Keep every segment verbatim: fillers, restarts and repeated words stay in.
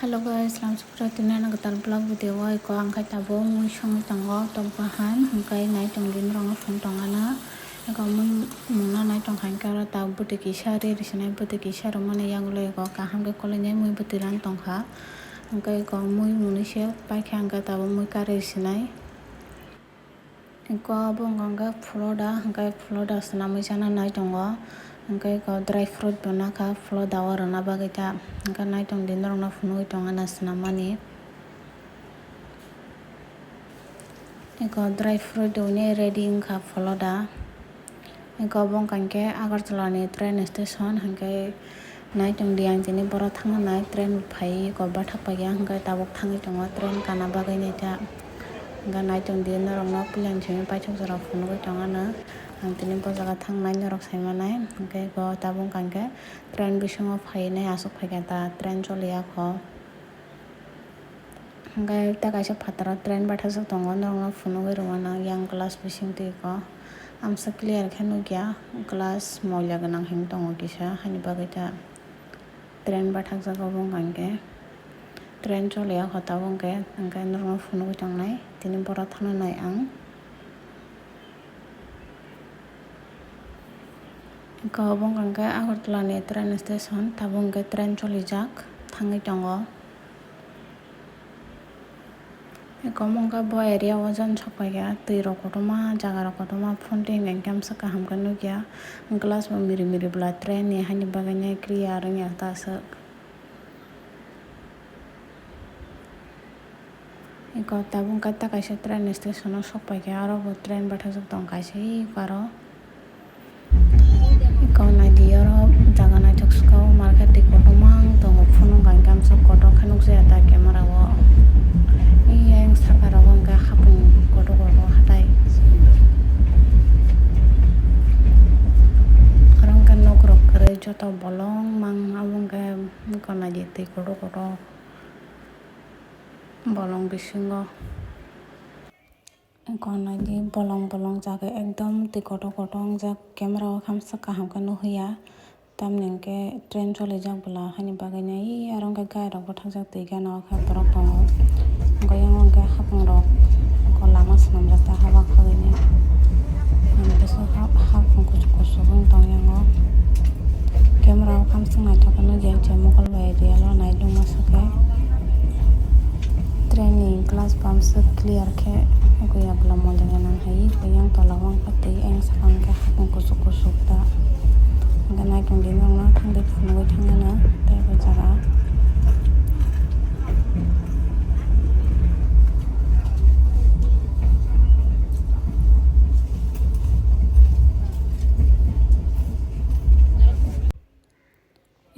Hello guys, lam sukra tini ano kwtal vlog video o eko ang khai tabuk mui songwi tongo tok bahan, hwnkhe nai tong di norok no phunuk tong ano. Eko mui mungna nai tong kha hwnkhe oro tabuk bwtwi kisa ri rwsinai, bwtwi kisa rwmani yagulo eko kaham khe koloinai mui bwtwi ran tong kha. Hwnkhe eko mui mungni se paikha hwnkhe tabuk mui kari rwsinai. Eko obo wngkha hwnkhe floda, hwnkhe floda swnamwi chana nai tongo. Hwnkhe eko dry fruit bo nakha floda o rwna bagwi ta. Hwnkhe nai tong di norokno phunugwi tongna swnammani. Eko dry fruit hwnwi ready wngkha floda. Eko obo wngkha hwnkhe Agartala ni train station, hwnkhe nai tong di ang tini boro thangna nai train phai eko bathak paikha, hwnkhe tabuk thangwi tongo train kana bagwi nai ta. Hwnkhe nai tong di norokno puila ni simi paithak jora phunugwi tong ano. Ang tini bo jaga thangnai norok sai manai, hwnkhe eko tabuk wngkha hwnkhe train bisingo phainai aswk phaikha ta train choliya kho. Hwnkhe tei kaisa phataro train bathajak tongo, norokno phunugwi rwmano yang glass bising twi kho. Amsa clear khe nukya, glass moila gwnang hinwi tongo kisa, haini bagwi ta train bathajak obo wngkha hwnkhe. Train choliya kho tabuk hwnkhe, hwnkhe norokno phunugwi tongnai, tini boro thangna nai ang. Eko obo wngkha hwnkhe Agartala ni train station, tabuk hwnkhe train cholijak thangwi tongo. Eko omo wngkha bo area o jan sok paikha, twi rok kotorma, jaga rok kotorma, phone twi hwnkhe khe amsa kaham khe nukya, glass bo miri miri bwla train ni haini bagwi clear wngya ta aswk. Eko tabuk wngkha ta kaisa train station o sok paikha, aro bo train bathajak tong kaisa eko aro. Eko naidi oro jaga naithok swkang o market twi kotorma wng tongo, phunuk bai kamsa kotor khe nukjaya ta camera o. Eyang saka rogo hwnkhe hapung kotor kotor hatai. Oro hwnkhe nok rok kwrwi joto bolong mang abo hwnkhe eko naidi twi kotor kotor. Bolong bisingo eko naidi bolong bolong jaga ekdom twi kotor kotor wngjak, camera o khamsa kaham khe nukya, tamni hwnkhe train cholijak bwla haini bagwi nai aro hwnkhe gari rok bwthajak twi gana o khe borok tongo, hwnkhe yang hwnkhe hapung rok eko lama swnamjak ta haba khagwi nai. Ang teisa hap hapung kuchuk kuchuk wng tong yang o. Camera o khamswk naithok khe nukya je mokol bai real o nai nukma swkhe. Train ni glass bo amswk clear khe nukya bwla moila gwnang hai. Yang tola o wngkha twi, ayang saka hwnkhe hapung kuchuk kuchuk ta. Hwnkhe naitung di norokno thangwi phunugwi thangmano tei bo jaga.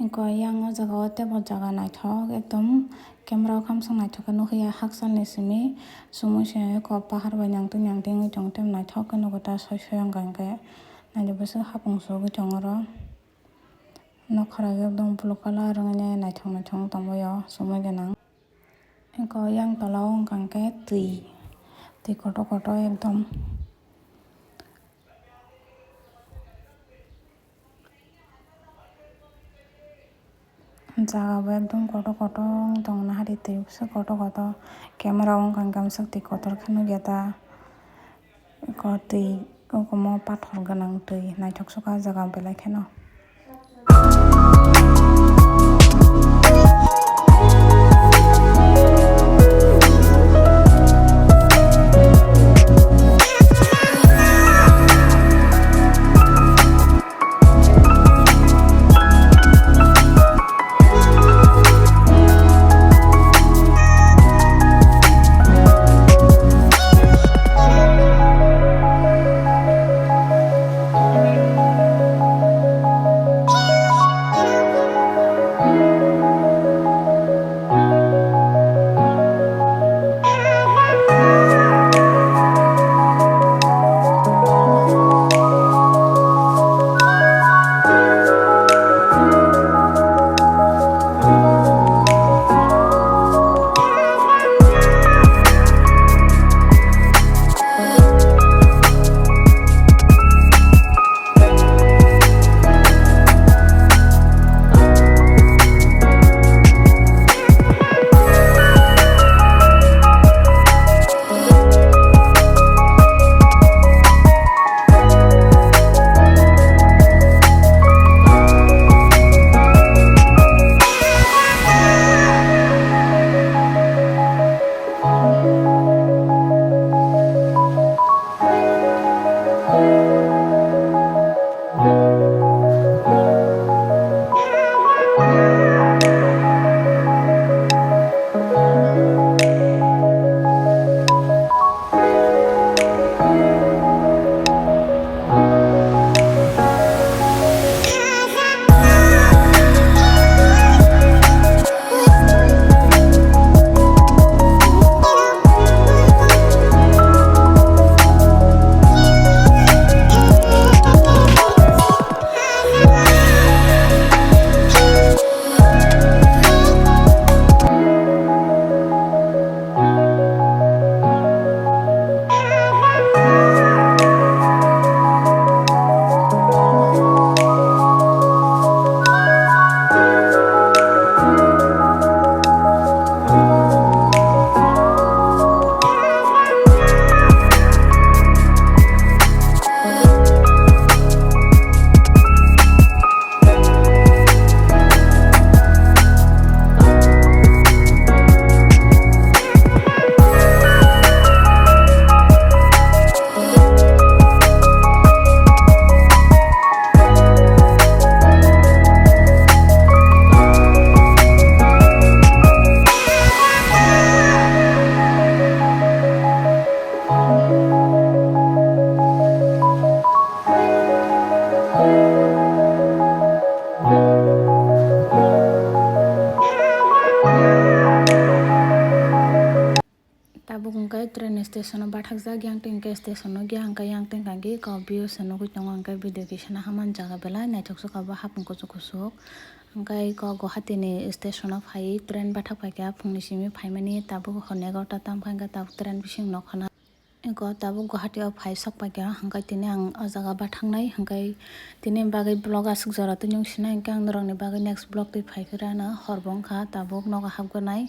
Eko yang o jaga o teibo jaga naithok ekdom camera o khamswk naithok khe nukya, hakchal ni simi chumui se eko pahar bai nangtwi nangtwi wngwi tongo, tei naithok khe nugo ta soi soi wngkha hwnkhe naidi bwswk hapung chugwi tongo oro. Nokha rok ekdom blue colour wngwi naithok naithok wng tongbaio chumui gwnang. Eko yang tola o wngkha hwnkhe twi, twi kotor kotor ekdom. Jaga bo ekdom kotor kotor wng tong nahari twi bwswk kotor kotor camera o wngkha hwnkhe amswk twi kotor khe nukya ta. Eko twi, eko omo pathor gwnang twi naithok sukha jaga belai kheno. Train station o bathakjak, yang tingkhe station o gya hwnkhe yang tingkha gwi kok view se nugwi tongo, hwnkhe video kisa no haman jaga belai naithok se kok bo hapung kuchuk kuchuk. Hwnkhe kok Guwahati ni station o phai train bathak paikha, phungni simi phaimani tabuk hor ni egarota tam kha, hwnkhe tabuk train bising nokha na. Eko tabuk Guwahati o phai sok paikha, hwnkhe tini ang o jaga bathaknai, hwnkhe tini bagwi vlog aswk jora twi nung sinai, hwnkhe ang norokni bagwi next vlog twi phaikhe rana hor bo wngkha, tabuk nogo hapgwnai.